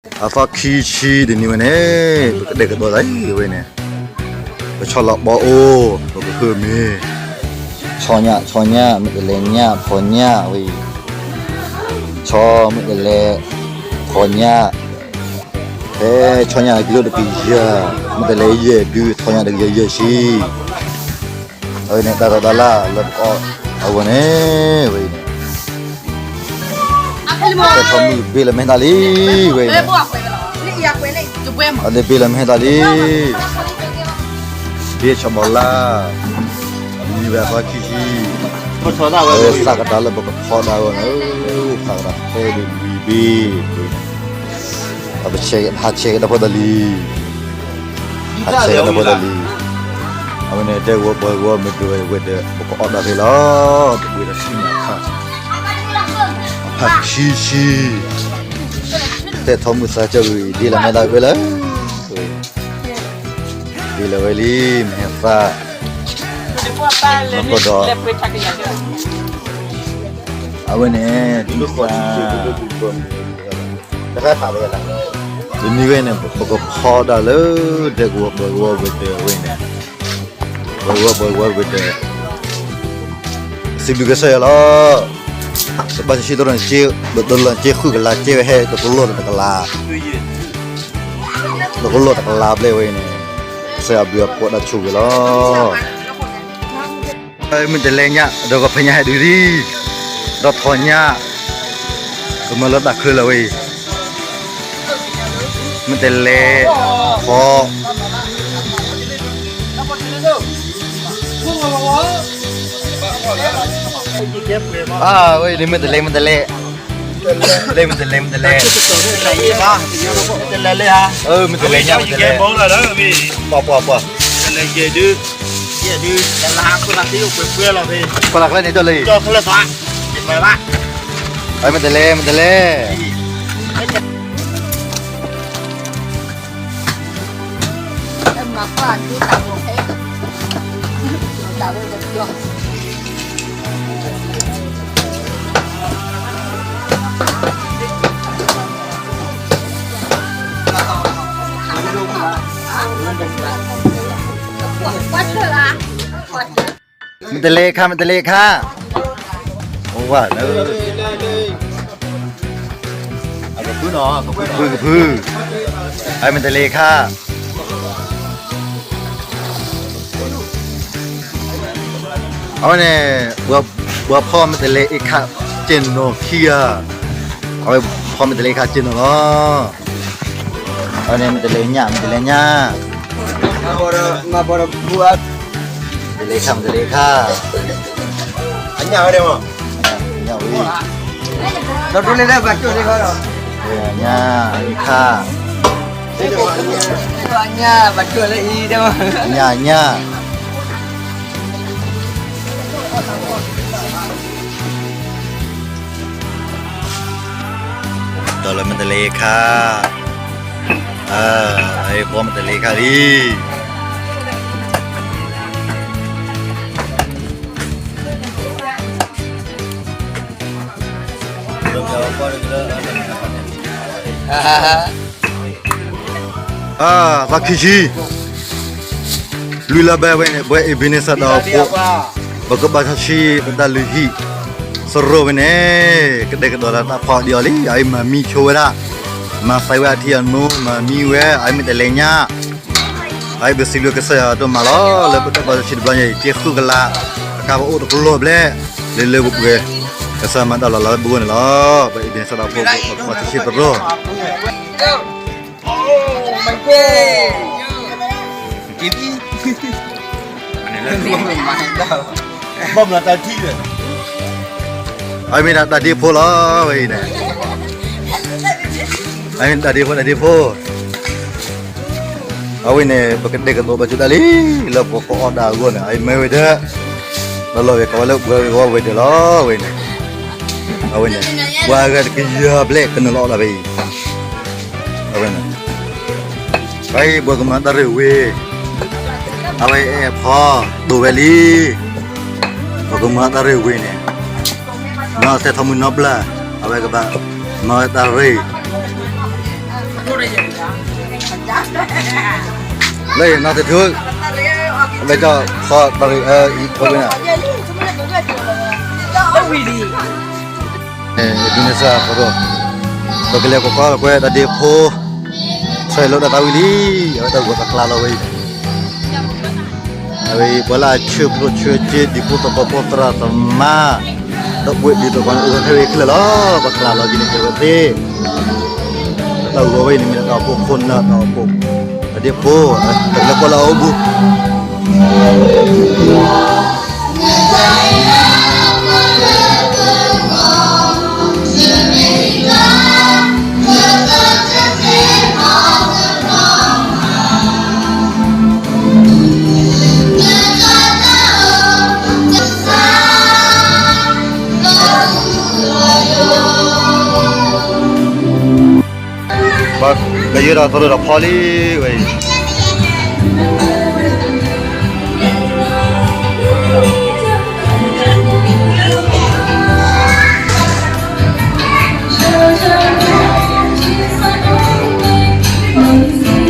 အသီခံဆံတနံၤဝဲန့ၣ် ပကဒဲးကဒီးတၢ်အံၤဝဲန့ၣ်, ပဆီလီၤဘီအိၣ် ပကဟုၣ်မ့ၤ, ဆီညၣ် ဆီညၣ် မ့ၢ်တလဲညၣ် ဖီညၣ်ဝဲအံၤ, ဆီမ့ၢ်တလဲ ဖီညၣ်, ဖဲဆီညၣ်ကံလိတကယၤ, မ့ၢ်တလဲယဲၢ်ဒု ဖီညၣ်တကယၤယဲၢ်ဆံ အဝဲန့ၣ် တၢ်တီတၢ်လၢ်လၢပကအီၣ်အဂီၢ်န့ၣ် ဝဲအံၤန့ၣ်, တဲထီမုၣ်ဘ့ၣ်လၢမ့ၢ်တၢ်လံဝဲအံၤန့ၣ်, အဒ့ဘ့ၣ်လၢမ့ၢ်တၢ်လံ, ဘ့ၣ်ဆီဘီလၢ်, မံၤဝဲအသီခံဆံ, သးကတၢၢ်လၢပကဖီဒၣ်အဂီၢ်န့ၣ်, သးကတၢၢ်ဖဲဒ်ဝံၤဘ့ၣ် ပဆဲး ဟးဆဲးကဒီးဖိတၢ်လံ, ဟးဆဲးကဒီးဖိတၢ်လံ, အဝဲန့ၣ် ဒဲကဝီၤပှၤကဝီၤမ့ၢ်ဒိးဝဲဒီး ပကအီၣ်ဒၣ်ဖဲလီၤ, တဘှံးဒီးဆံညါခါ, ဖးဆံဆံ, တဲထီမုၣ်သးကၢ်ဝံၤ ဒ်လဲၣ်မ့ၢ်ဒၣ်ဝဲလၢ ဒ်လဲၣ်ဝဲလံ မဟဲသး, ဒီး အဝဲန့ၣ် တနံၤဝဲန့ၣ် ပကဖီဒၣ်လၢ ဒဲကဝီၤပှၤကဝီၤဝဲၤဒၢး အဝဲန့ၣ်, ပှၤကဝီၤပှၤကဝီၤဝဲၤဒၢး, စံးဘျုးကစၢ်ယွၤလီၤ, တဘၣ်ဆံးတရီန့ၣ် တလီၢ်က့ဃုကလး ကဲဝဲဟဲတကလီၢ်တကလး, တကလီၢ်တကလးဘျဲၣ်ဝဲအံၤန့ၣ်, ကစၢ်ယွၤဘျုးအဖှိၣ်တၢ်ဆိၣ်ဂ့ၤလီၤ. မ့ၢ်တလဲညၣ် ဒီးကဖဲညၣ်ဟဲဒုးဒံး, ဒီးဖီညၣ်, ကမၤလၢတၢ်ချၢလီၤဝဲအံၤ, မ့ၢ်တလဲ, ဖီ, အဝဲဒ်မ့ၢ်တလဲ မ့ၢ်တလဲ, မ့ၢ်တလဲ မ့ၢ်တလဲ, မ့ၢ်တလဲညၣ် မ့ၢ်တလဲ, ပှၤပှၤပှၤ, ဖီလာ်ကျဲန့ၣ်ဒီးလၢ, မ့ၢ်တလဲ မ့ၢ်တလဲ. မ့ၢ်တလဲခါ မ့ၢ်တလဲခါ, ဝါ, ကဖု, ကဖု, မ့ၢ်တလဲခါ. အဝဲန့ၣ် ပှၤဖီမ့ၢ်တလဲအ့ခါ ကဲနီၢ်ခံဂၤ, အဝဲဖီမ့ၢ်တလဲအ့ခါကဲနီၢ်လီၤ. အဝဲန့ၣ်မ့ၢ်တလဲညၣ် မ့ၢ်တလဲညၣ်, မ့ၢ်တလဲခါ မ့ၢ်တလဲခါ, ညၣ်ဝံၤ, ညၣ်အ့ခါ, ညၣ်ညၣ် ဒီးလၢမ့ၢ်တလဲခါ, အဖီမ့ၢ်တလဲခါလံ. သီခံဆံ လွံၢ်လါဘဲဝဲန့ၣ် ပဝဲ Ebenezer ဒီးဖိ, ပကဘၣ်ဆှၢဆှံပတၢ်လုၢ်ဟံၣ် စရီဝဲန့ၣ် ကဒဲကဒီးတၢ်ဖီဒံးအီၤလံ. အအံၤမၤမံဆိဝဲဒၣ်, မၤသးဝဲအထံအနိ, မၤမံဝဲ, အအံၤမ့ၢ်တလဲညါ, အအံၤပစံးဘျုးကစၢ်ယွၤဒိၣ်မးလီၤ. လၢပတၢ်ဘၣ်ဆှၢတဘျီညါအံၤ ကဲဃုကလး, အကါပအိၣ်တကလီၢ်ဘျဲၣ်, လၢလၢပှဲၤပှဲၤ, ကစၢ်မၤတၢ်လီၤလးလၢပဂီၢ်န့ၣ်လီၤ. ပ Ebenezer ဒီးဖိ ပကဘၣ်ဆှၢဆှံစရီ အမ့ၢ်ဒၣ်တၢ်ဒ့ဖိလီၤ ဝဲအံၤန့ၣ်, အမ့ၢ်ဒၣ်တၢ်ဒ့ဖိလီၤ ဝဲအံၤန့ၣ်, အဝဲန့ၣ် ပကဒဲကဒီးဘၣ်ဆၢတၢ်လံ, လၢပကအီၣ်ဒၣ်အဂီၢ်န့ၣ် အအံၤမ့ၢ်ဝဲဒၣ်, လီၤလီၤဝဲကိးဝဲလၢပှၤကဝီၤဝဲၤဒၢးလီၤ ဝဲအံၤန့ၣ်, အဝဲန့ၣ်, ပှၤဂၤတကယၤဘျဲၣ်ကနုာ်လီၤအီၣ်ဒၣ်ဖဲအံၤ အဝဲန့ၣ်, အအံၤပှၤကမၤတၢ်ရ့ဝ့ၤ, အဝဲအဲၣ်ဖီဒိၣ်ဝဲလံ, ပှၤကမၤတၢ်ရ့ဝ့ၤန့ၣ်, နီၢ်တဲထီမုၢ်နီၢ်ပျၢ်, အဝဲကဘၣ်မၤဝဲတၢ်ရ့ လၢနီၢ်တထူ, လၢကီၢ်ခီတရံးအဖိဝဲန့ၣ်, ဒ်န့ၣ်စ့ၢ်ကီး, ပကလဲၤကွၢ်ကွၢ်ကွဲးတၢ်ဒ့ဖိ, ထွဲလိာ်တၢ်သးဝံၣ်လံ, အဝဲတၢ်ဂီၤတၢ်ကျါလီၤဝဲအံၤ, အဝဲအံၤ ပှၤလၢအဆၢဖျိဆၢစ့ဒံးဖိသကိးဖိသရၣ်သမါ, ဒီပုၢ်ဝဲၢ်ဒံးသကိးန့ၣ် အိၣ်ဝဲဖဲဝဲခဲလၢာ်လီၤ, ပကျါလီၤက့ၤန့ၣ်ကဲဝဲသ့ၣ်, တၢ်ဂီၤဝဲအံၤန့ၣ်မ့ၢ်တၢ်အိၣ်ဖှိၣ်ခိၣ်နၢ်တၢ်အိၣ်ဖှိၣ်, တၢ်ဒ့ဖိ, ပကလဲၤကွၢ်လၢအအိၣ်ဘူး ပယဲၢ်ဒီးသရၣ်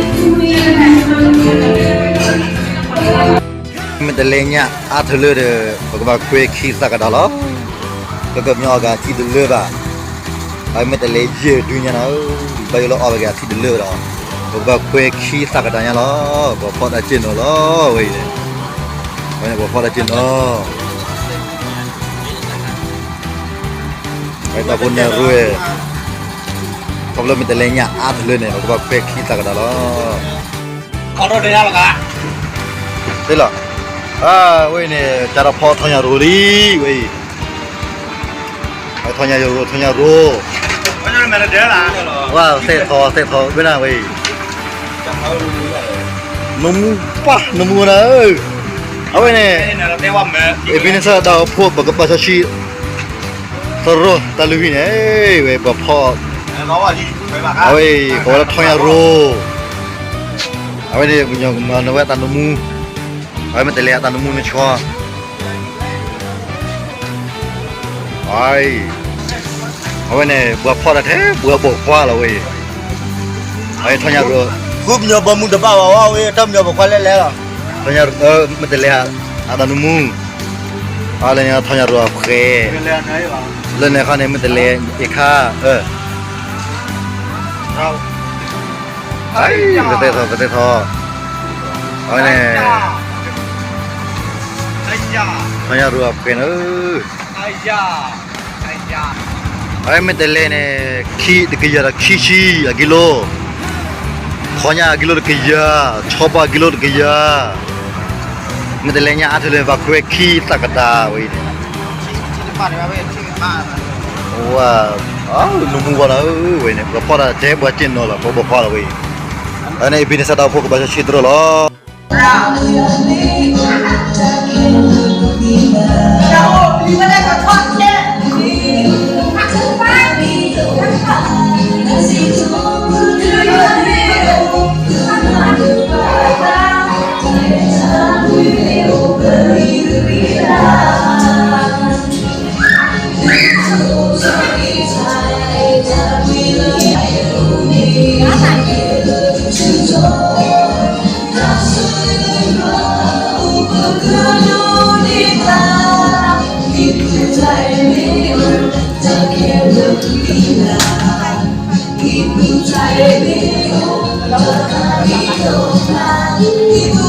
ဒီးဖီလံဝဲအံၤ, မ့ၢ်တလဲညၣ်အါထီၣ်လၢဒီး ပကဘၣ်ခွဲခံသးကဒါလီၤ. ပကမျီအီၣ်က့ၤထံတလၢဘၣ်. အမ့ၢ်တလဲယဲၢ်ဒုညါနီၤ, ဘၣ်ယိၣ်လၢအီၣ်ဝဲက့ၤထံတလၢဘၣ်ဒီး, ပကဘၣ်ခွဲခံသးကဒါညါလီၤ. ပှၤဖီၣ်တၢ်စ့ၢ်နီၤလီၤဝဲအံၤန့ၣ်, ဝဲန့ၣ်ပှၤဖီၣ်တၢ်စ့ၢ်နီၤ တၢ်ဖိနၢ်ရိၣ်ဝဲ, ခီဖျိမ့ၢ်တလဲညၣ်အါထီၣ်လၢန့ၣ် ပကဘၣ်ခွဲခံသးကဒါလီၤ. သ့လီၤ, အဝဲအံၤန့ၣ် ကၢ်ထီၣ်ဖီထီၣ်ညၣ်ရိၣ်လံ, ဝဲအံၤ, ထီၣ်ညၣ်ရိၣ် ထီၣ်ညၣ်ရိၣ်, ဝဲသဲထီၣ်သဲထီၣ်ဝဲဒၣ်ဝဲအံၤ, နမူပၢ်နမူနၤဧၢ, အဝဲန့ၣ်, အ့ၣ်ဘ့နစၢၣ်တၢ်အိၣ်ဖှိၣ် ပကပာ်စီဆှံ သရိာ်တၢ်လုၢ်ဟံၣ်န့ၣ်, ဝဲပှၤဖီၣ်, အဝဲအံၤ ကိးဝဲလၢထီၣ်ညၣ်ရိၣ်, အဝဲန့ၣ် ပညီကမၤနၢၤဝဲအသးနမူ, အဝဲမ့ၢ်တလဲအသးနမူန့ၣ်ဆီ, အဝဲန့ၣ် ပှၤဖီၣ်တၢ်ထဲ ပှၤပိာ်ခွါလီၤဝဲအံၤ, အဝဲထီၣ်ညၣ်ရိၣ်, ဃုပညီပိာ်မုၣ်တဘၣ်ဘၣ်ဝဲ အဝဲထီၣ်ပညီပိာ်ခွါလဲၣ်လဲၣ်လီၤ, ထီၣ်ညၣ်ရိၣ် မ့ၢ်တလဲအသးနမူ, အဝဲလဲၣ်န့ၣ်ထီၣ်ညၣ်ရိၣ်အဖှဲး, လၢန့ၣ်ခီန့ၣ် မ့ၢ်တလဲအ့ၣ်ခါ, ပသဲထီၣ် ပသဲထီၣ်, အဝဲန့ၣ် ထီၣ်ညၣ်ရိၣ်အဖှဲးန့ၣ်, အဝဲမ့ၢ်တလဲန့ၣ် ခံတကယၤဒီးခံဆံအကံလိ, ထီၣ်ညၣ်အကံလိတကယၤ, ဆီပှၢ်အကံလိတကယၤ, မ့ၢ်တလဲညၣ်အါထီၣ်လၢန့ၣ် ပှၤခွဲခံသးကဒါဝဲအံၤန့ၣ်, ဝဲ, နမူဝဲလီၤဝဲန့ၣ် ပှၤဖီၣ်တၢ်ထဲပှၤစ့ၢ်နီၤလီၤ ပှၤပိာ်ခွါလီၤဝဲအံၤ, အဝဲန့ၣ် အ့ၣ်ဘ့နစၢၣ်တၢ်အိၣ်ဖှိၣ်ကပာ်စီဆှံသရိာ်လီၤ.